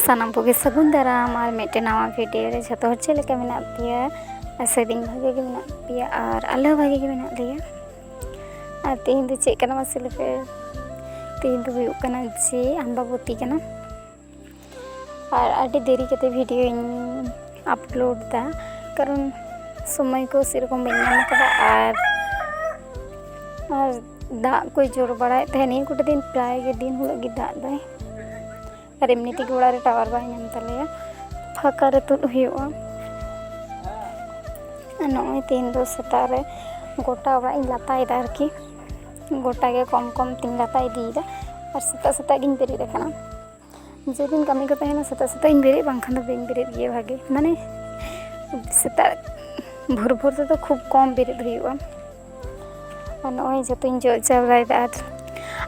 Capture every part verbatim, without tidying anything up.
ᱥᱟᱱᱟᱢ ᱠᱚᱜᱮ ᱥᱟᱹᱜᱩᱱ ᱫᱟᱨᱟᱢ ᱟᱨ ᱢᱤᱫᱴᱮᱱ ᱱᱟᱣᱟ ᱵᱷᱤᱰᱤᱭᱳ ᱨᱮ᱾ ᱡᱷᱚᱛᱚ ᱦᱚᱲ ᱪᱮᱫ ᱞᱮᱠᱟ ᱢᱮᱱᱟᱜ ᱯᱮᱭᱟ? ᱟᱥᱟᱭᱫᱟᱹᱧ ᱵᱷᱟᱜᱮ ᱜᱮ ᱢᱮᱱᱟᱜ ᱯᱮᱭᱟ ᱟᱨ ᱟᱞᱮ ᱦᱚᱸ ᱵᱷᱟᱜᱮ ᱜᱮ ᱢᱮᱱᱟᱜ ᱞᱮᱭᱟ᱾ ᱟᱨ ᱛᱮᱦᱮᱧ ᱫᱚ ᱪᱮᱫ ᱠᱟᱱᱟ ᱢᱟᱥᱮ ᱞᱟᱹᱭ ᱯᱮ? ᱛᱮᱦᱮᱧ ᱫᱚ ᱦᱩᱭᱩᱜ ᱠᱟᱱᱟ ᱡᱮ ᱟᱢᱵᱟᱵᱚᱛᱤ ᱠᱟᱱᱟ᱾ ᱟᱨ ᱟᱹᱰᱤ ᱫᱮᱨᱤ ᱠᱟᱛᱮ ᱵᱷᱤᱰᱤᱭᱳᱧ ᱟᱯᱞᱳᱰ ᱫᱟ, ᱠᱟᱨᱚᱱ ᱥᱚᱢᱚᱭ ᱠᱚ ᱥᱮᱨᱚᱠᱚᱢ ᱵᱟᱹᱧ ᱧᱟᱢ ᱠᱟᱫᱟ᱾ ᱟᱨ ᱟᱨ ᱫᱟᱜ ᱠᱚᱭ ᱡᱚᱨᱚ ᱵᱟᱲᱟᱭᱮᱫ ᱛᱟᱦᱮᱸᱫ ᱱᱤᱭᱟᱹ ᱠᱚᱴᱟ ᱫᱤᱱ, ᱯᱨᱟᱭ ᱜᱮ ᱫᱤᱱ ᱦᱤᱞᱳᱜ ᱜᱮ ᱫᱟᱜ ᱫᱟᱭ᱾ ᱟᱨ ᱮᱢᱱᱤ ᱛᱮᱜᱮ ᱚᱲᱟᱜ ᱨᱮ ᱴᱟᱣᱟᱨ ᱵᱟᱭ ᱧᱟᱢ ᱛᱟᱞᱮᱭᱟ, ᱯᱷᱟᱸᱠᱟ ᱨᱮ ᱛᱩᱫ ᱦᱩᱭᱩᱜᱼᱟ᱾ ᱟᱨ ᱱᱚᱜᱼᱚᱭ ᱛᱮᱦᱮᱧ ᱫᱚ ᱥᱮᱛᱟᱜ ᱨᱮ ᱜᱚᱴᱟ ᱚᱲᱟᱜ ᱤᱧ ᱞᱟᱛᱟᱭᱮᱫᱟ ᱟᱨᱠᱤ, ᱜᱚᱴᱟ ᱜᱮ ᱠᱚᱢ ᱠᱚᱢ ᱛᱤᱧ ᱞᱟᱛᱟ ᱤᱫᱤᱭᱮᱫᱟ᱾ ᱟᱨ ᱥᱮᱛᱟᱜ ᱥᱮᱛᱟᱜ ᱜᱤᱧ ᱵᱮᱨᱮᱫ ᱟᱠᱟᱱᱟ᱾ ᱡᱮᱫᱤᱱ ᱠᱟᱹᱢᱤ ᱠᱚ ᱛᱟᱦᱮᱱᱟ, ᱥᱮᱛᱟᱜ ᱥᱮᱛᱟᱜ ᱤᱧ ᱵᱮᱨᱮᱫ, ᱵᱟᱝᱠᱷᱟᱱ ᱫᱚ ᱵᱟᱹᱧ ᱵᱮᱨᱮᱫ ᱜᱮᱭᱟ ᱵᱷᱟᱜᱮ, ᱢᱟᱱᱮ ᱥᱮᱛᱟᱜ ᱵᱷᱳᱨ ᱵᱷᱳᱨ ᱛᱮᱫᱚ ᱠᱷᱩᱵ ᱠᱚᱢ ᱵᱮᱨᱮᱫ ᱦᱩᱭᱩᱜᱼᱟ᱾ ᱟᱨ ᱱᱚᱜᱼᱚᱭ ᱡᱚᱛᱚᱧ ᱡᱚᱜ ᱡᱟᱣᱨᱟᱭᱮᱫᱟ᱾ ᱟᱨ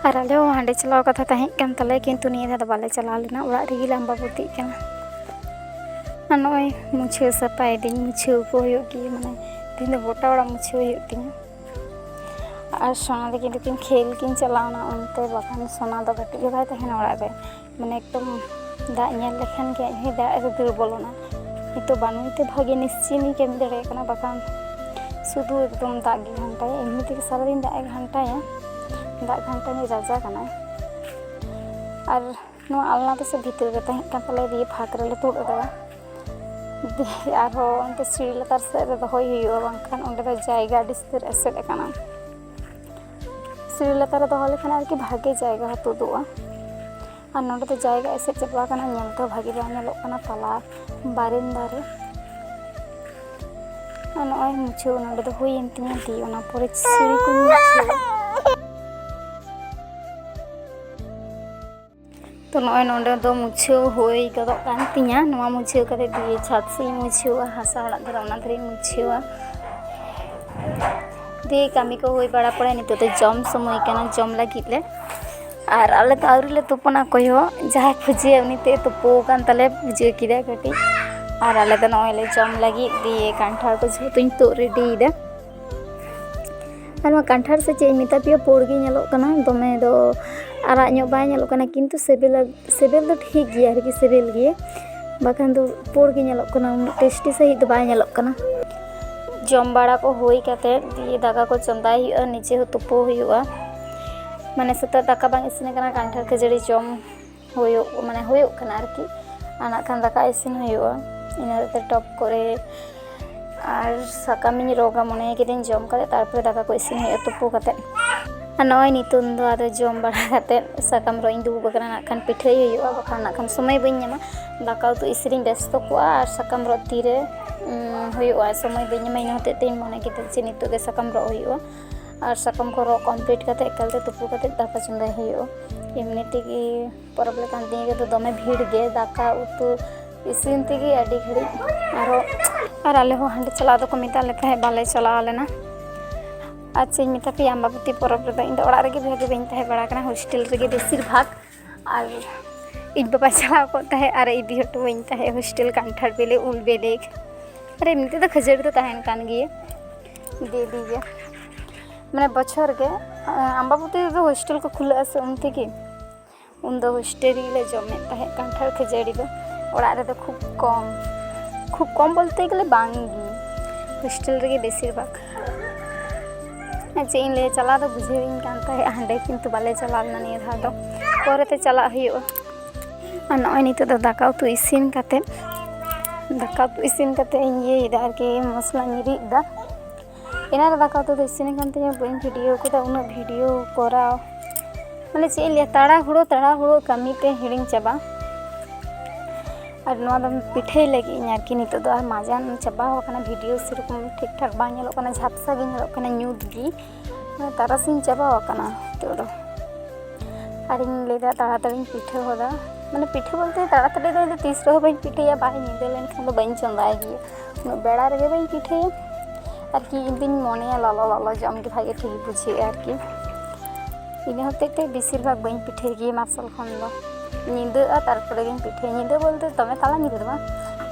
ᱟᱨ ᱟᱞᱮ ᱦᱚᱸ ᱦᱟᱸᱰᱮ ᱪᱟᱞᱟᱣ ᱠᱟᱛᱷᱟ ᱛᱟᱦᱮᱸ ᱠᱟᱱ ᱛᱟᱞᱮᱭᱟ, ᱠᱤᱱᱛᱩ ᱱᱤᱭᱟᱹ ᱫᱷᱟᱣ ᱫᱚ ᱵᱟᱞᱮ ᱪᱟᱞᱟᱣ ᱞᱮᱱᱟ, ᱚᱲᱟᱜ ᱨᱮᱜᱮ ᱞᱮ ᱟᱢᱵᱟᱵᱚᱛᱤᱜ ᱠᱟᱱᱟ᱾ ᱟᱨ ᱱᱚᱜᱼᱚᱭ ᱢᱩᱪᱷᱟᱹᱣ ᱥᱟᱯᱷᱟᱭᱮᱫᱟᱹᱧ, ᱢᱩᱪᱷᱟᱹᱣ ᱠᱚ ᱦᱩᱭᱩᱜ ᱜᱮᱭᱟ, ᱢᱟᱱᱮ ᱛᱮᱦᱮᱧ ᱫᱚ ᱜᱚᱴᱟ ᱚᱲᱟᱜ ᱢᱩᱪᱷᱟᱹᱣ ᱦᱩᱭᱩᱜ ᱛᱤᱧᱟᱹ᱾ ᱟᱨ ᱥᱳᱱᱟ ᱛᱟᱹᱠᱤᱱ ᱫᱚᱠᱤᱱ ᱠᱷᱮᱞ ᱠᱤᱱ ᱪᱟᱞᱟᱣᱱᱟ ᱚᱱᱛᱮ, ᱵᱟᱠᱷᱟᱱ ᱥᱳᱱᱟ ᱫᱚ ᱠᱟᱹᱴᱤᱡ ᱦᱚᱸ ᱵᱟᱭ ᱛᱟᱦᱮᱱᱟ ᱚᱲᱟᱜ ᱨᱮ᱾ ᱢᱟᱱᱮ ᱮᱠᱫᱚᱢ ᱫᱟᱜ ᱧᱮᱞ ᱞᱮᱠᱷᱟᱱ ᱜᱮ ᱟᱡ ᱦᱚᱸᱭ ᱫᱟᱜ ᱨᱮ ᱫᱟᱹᱲ ᱵᱚᱞᱚᱱᱟ᱾ ᱱᱤᱛᱚᱜ ᱵᱟᱹᱱᱩᱭ ᱛᱮ ᱵᱷᱟᱜᱮ ᱱᱤᱥᱪᱤᱱᱤᱧ ᱠᱟᱹᱢᱤ ᱫᱟᱲᱮᱭᱟᱜ ᱠᱟᱱᱟ, ᱵᱟᱠᱷᱟᱱ ᱥᱩᱫᱷᱩ ᱮᱠᱫᱚᱢ ᱫᱟᱜ ᱜᱮ ᱜᱷᱟᱱᱴᱟᱭᱟ᱾ ᱮᱢᱱᱤ ᱛᱮᱜᱮ ᱥᱟᱨᱟᱫᱤᱱ ᱫᱟᱜ ᱮ ᱜᱷᱟᱱᱴᱟᱭᱟ, ᱫᱟᱜ ᱜᱷᱟᱱᱴᱟ ᱨᱤᱱᱤᱡ ᱨᱟᱡᱟ ᱠᱟᱱᱟᱭ᱾ ᱟᱨ ᱱᱚᱣᱟ ᱟᱞᱱᱟ ᱫᱚ ᱥᱮ ᱵᱷᱤᱛᱤᱨ ᱨᱮ ᱛᱟᱦᱮᱸ ᱠᱟᱱ ᱛᱟᱞᱮᱭᱟ, ᱫᱤᱭᱮ ᱯᱷᱟᱸᱠ ᱨᱮᱞᱮ ᱛᱩᱫ ᱟᱠᱟᱫᱟ᱾ ᱫᱤᱭᱮ ᱟᱨᱦᱚᱸ ᱚᱱᱛᱮ ᱥᱤᱲᱤ ᱞᱟᱛᱟᱨ ᱥᱮᱫ ᱨᱮ ᱫᱚᱦᱚᱭ ᱦᱩᱭᱩᱜᱼᱟ, ᱵᱟᱝᱠᱷᱟᱱ ᱚᱸᱰᱮ ᱫᱚ ᱡᱟᱭᱜᱟ ᱟᱹᱰᱤ ᱩᱥᱛᱟᱹᱨ ᱮᱥᱮᱫ ᱟᱠᱟᱱᱟ᱾ ᱥᱤᱲᱤ ᱞᱟᱛᱟᱨ ᱨᱮ ᱫᱚᱦᱚ ᱞᱮᱠᱷᱟᱱ ᱟᱨᱠᱤ ᱵᱷᱟᱜᱮ ᱡᱟᱭᱜᱟ ᱦᱚᱸ ᱛᱩᱫᱩᱜᱼᱟ᱾ ᱟᱨ ᱱᱚᱸᱰᱮ ᱫᱚ ᱡᱟᱭᱜᱟ ᱮᱥᱮᱫ ᱪᱟᱵᱟ ᱟᱠᱟᱱᱟ, ᱧᱮᱞ ᱛᱮᱦᱚᱸ ᱵᱷᱟᱜᱮ ᱵᱟᱝ ᱧᱮᱞᱚᱜ ᱠᱟᱱᱟ ᱛᱟᱞᱟ ᱵᱟᱨᱮᱱᱫᱟ ᱨᱮ᱾ ᱟᱨ ᱱᱚᱜᱼᱚᱭ ᱢᱩᱪᱷᱟᱹᱣ ᱱᱚᱸᱰᱮ ᱫᱚ ᱦᱩᱭᱮᱱ ᱛᱤᱧᱟᱹ, ᱫᱤᱭᱮ ᱚᱱᱟ ᱯᱚᱨᱮ ᱥᱤᱲᱤ ᱠᱚᱧ ᱢᱩᱪᱷᱟᱹᱣᱟ᱾ ᱛᱚ ᱱᱚᱜᱼᱚᱭ ᱱᱚᱸᱰᱮ ᱫᱚ ᱢᱩᱪᱷᱟᱹᱣ ᱦᱩᱭ ᱜᱚᱫᱚᱜ ᱠᱟᱱ ᱛᱤᱧᱟᱹ᱾ ᱱᱚᱣᱟ ᱢᱩᱪᱷᱟᱹᱣ ᱠᱟᱛᱮ ᱫᱤᱭᱮ ᱪᱷᱟᱫᱽ ᱥᱮᱫ ᱤᱧ ᱢᱩᱪᱷᱟᱹᱣᱟ, ᱦᱟᱥᱟ ᱚᱲᱟᱜ ᱫᱷᱟᱨᱮ ᱚᱱᱟ ᱫᱷᱟᱨᱮᱧ ᱢᱩᱪᱷᱟᱹᱣᱟ᱾ ᱫᱤᱭᱮ ᱠᱟᱹᱢᱤ ᱠᱚ ᱦᱩᱭ ᱵᱟᱲᱟ ᱯᱚᱨᱮ ᱱᱤᱛᱚᱜ ᱫᱚ ᱡᱚᱢ ᱥᱚᱢᱚᱭ ᱠᱟᱱᱟ, ᱡᱚᱢ ᱞᱟᱹᱜᱤᱫ ᱞᱮ᱾ ᱟᱨ ᱟᱞᱮ ᱫᱚ ᱟᱹᱣᱨᱤ ᱞᱮ ᱛᱩᱯᱩᱱᱟ ᱚᱠᱚᱭ ᱦᱚᱸ, ᱡᱟᱦᱟᱸᱭ ᱯᱩᱡᱟᱹᱭᱟ ᱩᱱᱤ ᱛᱮ ᱛᱩᱯᱩ ᱟᱠᱟᱱ ᱛᱟᱞᱮ, ᱯᱩᱡᱟᱹ ᱠᱮᱫᱟᱭ ᱠᱟᱹᱴᱤᱡ᱾ ᱟᱨ ᱟᱞᱮ ᱫᱚ ᱱᱚᱜᱼᱚᱭ ᱞᱮ ᱡᱚᱢ ᱞᱟᱹᱜᱤᱫ, ᱫᱤᱭᱮ ᱠᱟᱱᱴᱷᱟᱲ ᱠᱚ ᱡᱷᱚᱛᱚᱧ ᱛᱩᱫ ᱨᱮᱰᱤᱭᱮᱫᱟ᱾ ᱟᱨ ᱱᱚᱣᱟ ᱠᱟᱱᱴᱷᱟᱲ ᱥᱮ ᱪᱮᱫ ᱤᱧ ᱢᱮᱛᱟ ᱯᱮᱭᱟ, ᱯᱩᱲ ᱜᱮ ᱧᱮᱞᱚᱜ ᱠᱟᱱᱟ, ᱫᱚᱢᱮ ᱫᱚ ᱟᱨᱟᱜ ᱧᱚᱜ ᱵᱟᱭ ᱧᱮᱞᱚᱜ ᱠᱟᱱᱟ, ᱠᱤᱱᱛᱩ ᱥᱤᱵᱤᱞ, ᱥᱤᱵᱤᱞ ᱫᱚ ᱴᱷᱤᱠ ᱜᱮᱭᱟ ᱟᱨᱠᱤ, ᱥᱤᱵᱤᱞ ᱜᱮᱭᱟ, ᱵᱟᱠᱷᱟᱱ ᱫᱚ ᱯᱩᱲ ᱜᱮ ᱧᱮᱞᱚᱜ ᱠᱟᱱᱟ, ᱩᱱᱟᱹᱜ ᱴᱮᱥᱴᱤ ᱥᱟᱺᱦᱤᱡ ᱫᱚ ᱵᱟᱭ ᱧᱮᱞᱚᱜ ᱠᱟᱱᱟ᱾ ᱡᱚᱢ ᱵᱟᱲᱟ ᱠᱚ ᱦᱩᱭ ᱠᱟᱛᱮᱫ ᱫᱤᱭᱮ ᱫᱟᱠᱟ ᱠᱚ ᱪᱚᱸᱫᱟᱭ ᱦᱩᱭᱩᱜᱼᱟ, ᱱᱤᱡᱮ ᱦᱚᱸ ᱛᱩᱯᱩ ᱦᱩᱭᱩᱜᱼᱟ, ᱢᱟᱱᱮ ᱥᱮᱛᱟᱜ ᱫᱟᱠᱟ ᱵᱟᱝ ᱤᱥᱤᱱ ᱟᱠᱟᱱᱟ, ᱠᱟᱱᱴᱷᱟᱲ ᱠᱷᱟᱹᱡᱟᱹᱲᱤ ᱡᱚᱢ ᱦᱩᱭᱩᱜ, ᱢᱟᱱᱮ ᱦᱩᱭᱩᱜ ᱠᱟᱱᱟ ᱟᱨᱠᱤ᱾ ᱟᱨ ᱱᱟᱜ ᱠᱷᱟᱱ ᱫᱟᱠᱟ ᱤᱥᱤᱱ ᱦᱩᱭᱩᱜᱼᱟ, ᱤᱱᱟᱹ ᱠᱟᱛᱮ ᱴᱚᱯ ᱠᱚᱨᱮ ᱟᱨ ᱥᱟᱠᱟᱢᱤᱧ ᱨᱚᱜᱟ, ᱢᱚᱱᱮ ᱠᱤᱫᱟᱹᱧ ᱡᱚᱢ ᱠᱟᱛᱮ ᱛᱟᱨᱯᱚᱨᱮ ᱫᱟᱠᱟ ᱠᱚ ᱤᱥᱤᱱ ᱦᱩᱭᱩᱜᱼᱟ ᱛᱩᱯᱩ ᱠᱟᱛᱮ᱾ ᱟᱨ ᱱᱚᱜᱼᱚᱭ ᱱᱤᱛᱚᱝ ᱫᱚ ᱟᱫᱚ ᱡᱚᱢ ᱵᱟᱲᱟ ᱠᱟᱛᱮ ᱥᱟᱠᱟᱢ ᱨᱚᱜ ᱤᱧ ᱫᱩᱲᱩᱵ ᱟᱠᱟᱱᱟ, ᱱᱟᱜ ᱠᱷᱟᱱ ᱯᱤᱴᱷᱟᱹᱭ ᱦᱩᱭᱩᱜᱼᱟ, ᱵᱟᱠᱷᱟᱱ ᱱᱟᱜ ᱠᱷᱟᱱ ᱥᱚᱢᱚᱭ ᱵᱟᱹᱧ ᱧᱟᱢᱟ, ᱫᱟᱠᱟ ᱩᱛᱩ ᱤᱥᱤᱱᱤᱧ ᱵᱮᱥᱛᱚ ᱠᱚᱜᱼᱟ ᱟᱨ ᱥᱟᱠᱟᱢ ᱨᱚᱜ ᱛᱤᱨᱮ, ᱩᱸ, ᱦᱩᱭᱩᱜᱼᱟ, ᱥᱚᱢᱚᱭ ᱵᱟᱹᱧ ᱧᱟᱢᱟ᱾ ᱤᱱᱟᱹ ᱦᱚᱛᱮᱡ ᱛᱮᱧ ᱢᱚᱱᱮ ᱠᱮᱫᱟ ᱡᱮ ᱱᱤᱛᱚᱜ ᱜᱮ ᱥᱟᱠᱟᱢ ᱨᱚᱜ ᱦᱩᱭᱩᱜᱼᱟ ᱟᱨ ᱥᱟᱠᱟᱢ ᱠᱚ ᱨᱚᱜ ᱠᱚᱢᱯᱞᱤᱴ ᱠᱟᱛᱮ ᱮᱠᱟᱞᱛᱮ ᱛᱩᱯᱩ ᱠᱟᱛᱮ ᱫᱟᱠᱟ ᱪᱚᱸᱫᱟᱭ ᱦᱩᱭᱩᱜᱼᱟ᱾ ᱮᱢᱱᱤ ᱛᱮᱜᱮ ᱯᱚᱨᱚᱵᱽ ᱞᱮᱠᱟᱱ ᱫᱤᱱ ᱨᱮᱫᱚ ᱫᱚᱢᱮ ᱵᱷᱤᱲ ᱜᱮ, ᱫᱟᱠᱟ ᱩᱛᱩ ᱤᱥᱤᱱ ᱛᱮᱜᱮ ᱟᱹᱰᱤ ᱜᱷᱟᱹᱲᱤᱡ᱾ ᱟᱨᱚ, ᱟᱨ ᱟᱞᱮ ᱦᱚᱸ ᱦᱟᱸᱰᱮ ᱪᱟᱞᱟᱣ ᱫᱚᱠᱚ ᱢᱮᱛᱟᱫ ᱞᱮ ᱛᱟᱦᱮᱸᱫ, ᱵᱟᱞᱮ ᱪᱟᱞᱟᱣ ᱞᱮᱱᱟ᱾ ᱟᱨ ᱪᱮᱫ ᱤᱧ ᱢᱮᱛᱟ ᱯᱮᱭᱟ, ᱟᱢᱵᱟᱵᱚᱛᱤ ᱯᱚᱨᱚᱵᱽ ᱨᱮᱫᱚ ᱤᱧ ᱫᱚ ᱚᱲᱟᱜ ᱨᱮᱜᱮ ᱵᱷᱟᱜᱮ ᱵᱟᱹᱧ ᱛᱟᱦᱮᱸ ᱵᱟᱲᱟ ᱟᱠᱟᱱᱟ, ᱦᱳᱥᱴᱮᱞ ᱨᱮᱜᱮ ᱵᱮᱥᱤᱨ ᱵᱷᱟᱜᱽ᱾ ᱟᱨ ᱤᱧ ᱵᱟᱵᱟᱭ ᱪᱟᱞᱟᱣ ᱠᱚᱜ ᱛᱟᱦᱮᱸᱫ ᱟᱨ ᱤᱫᱤ ᱦᱚᱴᱚ ᱟᱹᱧ ᱛᱟᱦᱮᱸᱫ ᱦᱳᱥᱴᱮᱞ ᱠᱟᱱᱴᱷᱟᱲ ᱵᱤᱞᱤ, ᱩᱞ ᱵᱤᱞᱤ, ᱟᱨ ᱮᱢᱱᱤ ᱛᱮᱫᱚ ᱠᱷᱟᱹᱡᱟᱹᱲᱤ ᱫᱚ ᱛᱟᱦᱮᱱ ᱠᱟᱱ ᱜᱮᱭᱟ ᱰᱮᱞᱤ ᱜᱮ, ᱢᱟᱱᱮ ᱵᱚᱪᱷᱚᱨ ᱜᱮ᱾ ᱟᱢᱵᱟᱵᱚᱛᱤ ᱨᱮᱫᱚ ᱦᱳᱥᱴᱮᱞ ᱠᱚ ᱠᱷᱩᱞᱟᱹᱜᱼᱟ ᱥᱮ ᱩᱱ ᱛᱮᱜᱮ, ᱩᱱᱫᱚ ᱦᱳᱥᱴᱮᱞ ᱨᱮᱜᱮ ᱞᱮ ᱡᱚᱢᱮᱫ ᱛᱟᱦᱮᱸᱫ ᱠᱟᱱᱴᱷᱟᱲ ᱠᱷᱟᱹᱡᱟᱹᱲᱤ ᱫᱚ᱾ ᱚᱲᱟᱜ ᱨᱮᱫᱚ ᱠᱷᱩᱵ ᱠᱚᱢ, ᱠᱷᱩᱵ ᱠᱚᱢ ᱵᱚᱞᱛᱮ ᱜᱮᱞᱮ ᱵᱟᱝ ᱜᱮ, ᱦᱳᱥᱴᱮᱞ ᱨᱮᱜᱮ ᱵᱮᱥᱤᱨ ᱵᱷᱟᱜᱽ᱾ ᱟᱨ ᱪᱮᱫ ᱤᱧ ᱞᱟᱹᱭᱟ, ᱪᱟᱞᱟᱣ ᱫᱚ ᱵᱩᱡᱷᱟᱹᱣᱤᱧ ᱠᱟᱱ ᱛᱟᱦᱮᱸᱫ ᱦᱟᱸᱰᱮ, ᱠᱤᱱᱛᱩ ᱵᱟᱞᱮ ᱪᱟᱞᱟᱣ ᱞᱮᱱᱟ ᱱᱤᱭᱟᱹ ᱫᱷᱟᱣ ᱫᱚ, ᱯᱚᱨᱮᱛᱮ ᱪᱟᱞᱟᱜ ᱦᱩᱭᱩᱜᱼᱟ᱾ ᱟᱨ ᱱᱚᱜᱼᱚᱭ ᱱᱤᱛᱚᱜ ᱫᱚ ᱫᱟᱠᱟ ᱩᱛᱩ ᱤᱥᱤᱱ ᱠᱟᱛᱮᱫ, ᱫᱟᱠᱟ ᱩᱛᱩ ᱤᱥᱤᱱ ᱠᱟᱛᱮᱫ ᱤᱧ ᱤᱭᱟᱹᱭᱮᱫᱟ ᱟᱨᱠᱤ, ᱢᱚᱥᱞᱟᱧ ᱨᱤᱫ ᱮᱫᱟ᱾ ᱮᱱᱟᱱ ᱨᱮ ᱫᱟᱠᱟ ᱩᱛᱩ ᱫᱚ ᱤᱥᱤᱱ ᱟᱠᱟᱱ ᱛᱤᱧᱟᱹ, ᱵᱟᱹᱧ ᱵᱷᱤᱰᱤᱭᱳ ᱠᱟᱫᱟ, ᱩᱱᱟᱹᱜ ᱵᱷᱤᱰᱤᱭᱳ ᱠᱚᱨᱟᱣ, ᱢᱟᱱᱮ ᱪᱮᱫ ᱤᱧ ᱞᱟᱹᱭᱟ, ᱛᱟᱲᱟᱦᱩᱲᱳ ᱛᱟᱲᱟᱦᱩᱲᱳ ᱠᱟᱹᱢᱤ ᱛᱮ ᱦᱤᱲᱤᱧ ᱪᱟᱵᱟ᱾ ᱟᱨ ᱱᱚᱣᱟ ᱫᱚ ᱯᱤᱴᱷᱟᱹᱭ ᱞᱟᱹᱜᱤᱫ ᱤᱧ ᱟᱨᱠᱤ, ᱱᱤᱛᱚᱜ ᱫᱚ ᱟᱨ ᱢᱟᱡᱟᱱ ᱪᱟᱵᱟ ᱟᱠᱟᱱᱟ, ᱵᱷᱤᱰᱤᱭᱳ ᱥᱮᱨᱚᱠᱚᱢ ᱴᱷᱤᱠ ᱴᱷᱟᱠ ᱵᱟᱝ ᱧᱮᱞᱚᱜ ᱠᱟᱱᱟ, ᱡᱷᱟᱯᱥᱟ ᱜᱮ ᱧᱮᱞᱚᱜ ᱠᱟᱱᱟ, ᱧᱩᱛ ᱜᱮ, ᱢᱟᱱᱮ ᱛᱟᱨᱟᱥᱤᱧ ᱪᱟᱵᱟ ᱟᱠᱟᱱᱟ ᱱᱤᱛᱚᱜ ᱫᱚ᱾ ᱟᱨᱤᱧ ᱞᱟᱹᱭᱫᱟ ᱛᱟᱲᱟᱛᱟᱲᱤᱧ ᱯᱤᱴᱷᱟᱹ ᱦᱚᱫᱟ, ᱢᱟᱱᱮ ᱯᱤᱴᱷᱟᱹ ᱵᱚᱞᱛᱮ ᱛᱟᱲᱟᱛᱟᱲᱤ ᱫᱚ ᱤᱧ ᱫᱚ ᱛᱤᱥ ᱨᱮᱦᱚᱸ ᱵᱟᱹᱧ ᱯᱤᱴᱷᱟᱹᱭᱟ, ᱵᱟᱭ ᱧᱤᱫᱟᱹ ᱞᱮᱱᱠᱷᱟᱱ ᱫᱚ ᱵᱟᱹᱧ ᱪᱚᱸᱫᱟᱭ ᱜᱮᱭᱟ, ᱩᱱᱟᱹᱜ ᱵᱮᱲᱟ ᱨᱮᱜᱮ ᱵᱟᱹᱧ ᱯᱤᱴᱷᱟᱹᱭᱟ ᱟᱨᱠᱤ᱾ ᱤᱧ ᱫᱩᱧ ᱢᱚᱱᱮᱭᱟ ᱞᱚᱞᱚ ᱞᱚᱞᱚ ᱡᱚᱢ ᱜᱮ ᱵᱷᱟᱜᱮ ᱴᱷᱤᱠ ᱵᱩᱡᱷᱟᱹᱜᱼᱟ ᱟᱨᱠᱤ᱾ ᱤᱱᱟᱹ ᱦᱚᱛᱮᱡ ᱛᱮ ᱵᱮᱥᱤᱨ ᱵᱷᱟᱜᱽ ᱵᱟᱹᱧ ᱯᱤᱴᱷᱟᱹᱭ ᱜᱮᱭᱟ ᱢᱟᱨᱥᱟᱞ ᱠᱷᱚᱱ ᱫᱚ, ᱧᱤᱫᱟᱹᱜᱼᱟ ᱛᱟᱨᱯᱚᱨᱮ ᱜᱤᱧ ᱯᱤᱴᱷᱟᱹᱭᱟ᱾ ᱧᱤᱫᱟᱹ ᱵᱚᱞᱛᱮ ᱫᱚᱢᱮ ᱛᱟᱞᱟ ᱧᱤᱫᱟᱹ ᱫᱚ ᱵᱟᱝ,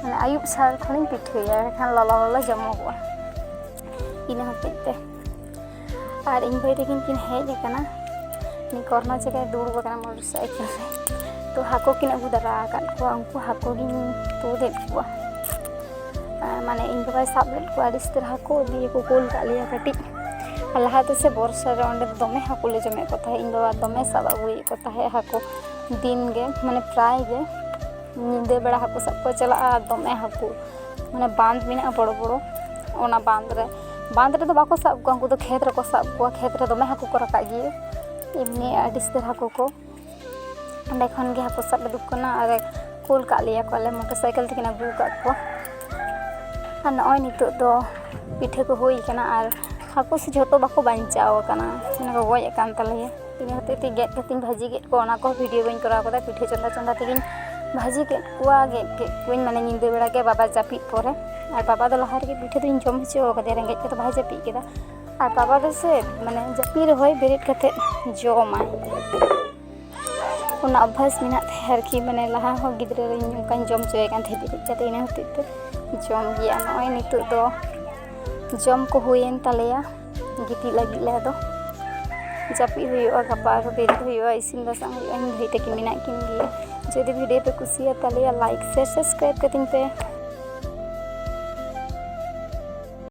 ᱢᱟᱱᱮ ᱟᱹᱭᱩᱵ ᱥᱟᱨ ᱠᱷᱚᱱᱤᱧ ᱯᱤᱴᱷᱟᱹᱭᱟ, ᱮᱱᱠᱷᱟᱱ ᱞᱚᱞᱚ ᱞᱚᱞᱚ ᱡᱚᱢᱚᱜᱚᱜᱼᱟ᱾ ᱤᱱᱟᱹ ᱦᱚᱛᱮᱡ ᱛᱮ ᱟᱨ ᱤᱧ ᱵᱷᱟᱹᱭ ᱛᱟᱹᱠᱤᱱ ᱠᱤᱱ ᱦᱮᱡ ᱟᱠᱟᱱᱟ᱾ ᱩᱱᱤ ᱠᱚᱨᱱᱚ ᱡᱟᱭᱜᱟᱭ ᱫᱩᱲᱩᱵ ᱟᱠᱟᱱᱟ ᱢᱚᱴᱚᱨ ᱥᱟᱭᱠᱮᱞ ᱨᱮ᱾ ᱛᱚ ᱦᱟᱹᱠᱩ ᱠᱤᱱ ᱟᱹᱜᱩ ᱫᱟᱨᱟ ᱟᱠᱟᱫ ᱠᱚᱣᱟ, ᱩᱱᱠᱩ ᱦᱟᱹᱠᱩ ᱜᱤᱧ ᱛᱩᱫᱮᱫ ᱠᱚᱣᱟ᱾ ᱟᱨ ᱢᱟᱱᱮ ᱤᱧ ᱵᱟᱵᱟᱭ ᱥᱟᱵ ᱞᱮᱫ ᱠᱚᱣᱟ ᱟᱹᱰᱤ ᱩᱥᱛᱟᱹᱨ ᱦᱟᱹᱠᱩ, ᱫᱤᱭᱮ ᱠᱚ ᱠᱩᱞ ᱠᱟᱜ ᱞᱮᱭᱟ ᱠᱟᱹᱴᱤᱡ᱾ ᱟᱨ ᱞᱟᱦᱟ ᱛᱮᱥᱮ ᱵᱚᱨᱥᱟ ᱨᱮ ᱚᱸᱰᱮ ᱫᱚᱢᱮ ᱦᱟᱹᱠᱩ ᱞᱮ ᱡᱚᱢᱮᱫ ᱠᱚ ᱛᱟᱦᱮᱸᱫ, ᱤᱧ ᱵᱟᱵᱟ ᱫᱚᱢᱮ ᱥᱟᱵ ᱟᱹᱜᱩᱭᱮᱫ ᱠᱚ ᱛᱟᱦᱮᱸᱫ ᱦᱟᱹᱠᱩ ᱫᱤᱱ ᱜᱮ, ᱢᱟᱱᱮ ᱯᱨᱟᱭ ᱜᱮ ᱧᱤᱫᱟᱹ ᱵᱮᱲᱟ ᱦᱟᱹᱠᱩ ᱥᱟᱵ ᱠᱚ ᱪᱟᱞᱟᱜᱼᱟ᱾ ᱟᱨ ᱫᱚᱢᱮ ᱦᱟᱹᱠᱩ, ᱢᱟᱱᱮ ᱵᱟᱸᱫᱽ ᱢᱮᱱᱟᱜᱼᱟ ᱵᱚᱲᱚ ᱵᱚᱲᱚ, ᱚᱱᱟ ᱵᱟᱸᱫᱽ ᱨᱮ, ᱵᱟᱸᱫᱽ ᱨᱮᱫᱚ ᱵᱟᱠᱚ ᱥᱟᱵ ᱠᱚᱣᱟ, ᱩᱱᱠᱩ ᱫᱚ ᱠᱷᱮᱛ ᱨᱮᱠᱚ ᱥᱟᱵ ᱠᱚᱣᱟ, ᱠᱷᱮᱛ ᱨᱮ ᱫᱚᱢᱮ ᱦᱟᱹᱠᱩ ᱠᱚ ᱨᱟᱠᱟᱵ ᱜᱮᱭᱟ, ᱮᱢᱱᱤ ᱟᱹᱰᱤ ᱩᱥᱛᱟᱹᱨ ᱦᱟᱹᱠᱩ ᱠᱚ᱾ ᱚᱸᱰᱮ ᱠᱷᱚᱱ ᱜᱮ ᱦᱟᱹᱠᱩ ᱥᱟᱵ ᱞᱮ ᱫᱩᱠ ᱠᱟᱱᱟ ᱟᱨ ᱠᱩᱞ ᱠᱟᱜ ᱞᱮᱭᱟ ᱠᱚ, ᱟᱞᱮ ᱢᱚᱴᱚᱨ ᱥᱟᱭᱠᱮᱞ ᱛᱮᱠᱤᱱ ᱟᱹᱜᱩ ᱟᱠᱟᱫ ᱠᱚᱣᱟ᱾ ᱟᱨ ᱱᱚᱜᱼᱚᱭ ᱱᱤᱛᱚᱜ ᱫᱚ ᱯᱤᱴᱷᱟᱹ ᱠᱚ ᱦᱩᱭ ᱠᱟᱱᱟ ᱟᱨ ᱦᱟᱹᱠᱩ ᱥᱮ ᱡᱷᱚᱛᱚ ᱵᱟᱠᱚ ᱵᱟᱧᱪᱟᱣ ᱟᱠᱟᱱᱟ, ᱢᱟᱱᱮ ᱠᱚ ᱜᱚᱡ ᱟᱠᱟᱱ ᱛᱟᱞᱮᱭᱟ᱾ ᱤᱱᱟᱹ ᱦᱚᱛᱮᱡ ᱛᱮ ᱜᱮᱫ ᱠᱟᱛᱮᱧ ᱵᱷᱟᱹᱡᱤ ᱠᱮᱫ ᱠᱚᱣᱟ, ᱚᱱᱟ ᱠᱚ ᱵᱷᱤᱰᱤᱭᱳ ᱵᱟᱹᱧ ᱠᱚᱨᱟᱣ ᱠᱟᱫᱟ᱾ ᱯᱤᱴᱷᱟᱹ ᱪᱚᱸᱫᱟ ᱪᱚᱸᱫᱟ ᱛᱮᱜᱤᱧ ᱵᱷᱟᱹᱡᱤ ᱠᱮᱫ ᱠᱚᱣᱟ, ᱜᱮᱫ ᱠᱮᱫ ᱠᱚᱣᱟᱧ, ᱢᱟᱱᱮ ᱧᱤᱫᱟᱹ ᱵᱮᱲᱟ ᱜᱮ ᱵᱟᱵᱟ ᱡᱟᱹᱯᱤᱫ ᱯᱚᱨᱮ᱾ ᱟᱨ ᱵᱟᱵᱟ ᱫᱚ ᱞᱟᱦᱟ ᱨᱮᱜᱮ ᱯᱤᱴᱷᱟᱹ ᱫᱚᱧ ᱡᱚᱢ ᱦᱚᱪᱚ ᱟᱠᱟᱫᱮᱭᱟ, ᱨᱮᱸᱜᱮᱡ ᱛᱮᱫᱚ ᱵᱟᱭ ᱡᱟᱹᱯᱤᱫ ᱠᱮᱫᱟ᱾ ᱟᱨ ᱵᱟᱵᱟ ᱫᱚ ᱥᱮ ᱢᱟᱱᱮ ᱡᱟᱹᱯᱤᱫ ᱨᱮᱦᱚᱸᱭ ᱵᱮᱨᱮᱫ ᱠᱟᱛᱮᱫ ᱡᱚᱢᱟᱭ, ᱚᱱᱟ ᱚᱵᱵᱷᱟᱥ ᱢᱮᱱᱟᱜ ᱛᱟᱭᱟ ᱟᱨᱠᱤ᱾ ᱢᱟᱱᱮ ᱞᱟᱦᱟ ᱦᱚᱸ ᱜᱤᱫᱽᱨᱟᱹ ᱨᱮ ᱤᱧ ᱚᱱᱠᱟᱧ ᱡᱚᱢ ᱦᱚᱪᱚᱭᱮ ᱠᱟᱱ ᱛᱟᱦᱮᱸᱫ ᱵᱮᱨᱮᱫ ᱠᱟᱛᱮᱫ, ᱤᱱᱟᱹ ᱦᱚᱛᱮᱡ ᱛᱮ ᱡᱚᱢ ᱜᱮᱭᱟ᱾ ᱱᱚᱜᱼᱚᱭ ᱱᱤᱛᱚᱜ ᱫᱚ ᱡᱚᱢ ᱠᱚ ᱦᱩᱭᱮᱱ ᱛᱟᱞᱮᱭᱟ, ᱜᱤᱛᱤᱡ ᱞᱟᱹᱜᱤᱫ ᱞᱮ ᱟᱫᱚ᱾ ᱡᱟᱹᱯᱤᱫ ᱦᱩᱭᱩᱜᱼᱟ, ᱜᱟᱯᱟ ᱟᱨᱦᱚᱸ ᱵᱮᱨᱮᱫ ᱦᱩᱭᱩᱜᱼᱟ, ᱤᱥᱤᱱ ᱵᱟᱥᱟᱝ ᱦᱩᱭᱩᱜᱼᱟ᱾ ᱤᱧ ᱵᱷᱟᱹᱭ ᱛᱟᱹᱠᱤᱱ ᱢᱮᱱᱟᱜ ᱠᱤᱱ ᱜᱮᱭᱟ᱾ ᱡᱩᱫᱤ ᱵᱷᱤᱰᱤᱭᱳ ᱯᱮ ᱠᱩᱥᱤᱭᱟᱜ ᱛᱟᱞᱮᱭᱟ, ᱞᱟᱭᱤᱠ, ᱥᱮᱭᱟᱨ, ᱥᱟᱵᱥᱠᱨᱟᱭᱤᱵ ᱠᱟᱹᱛᱤᱧ ᱯᱮ᱾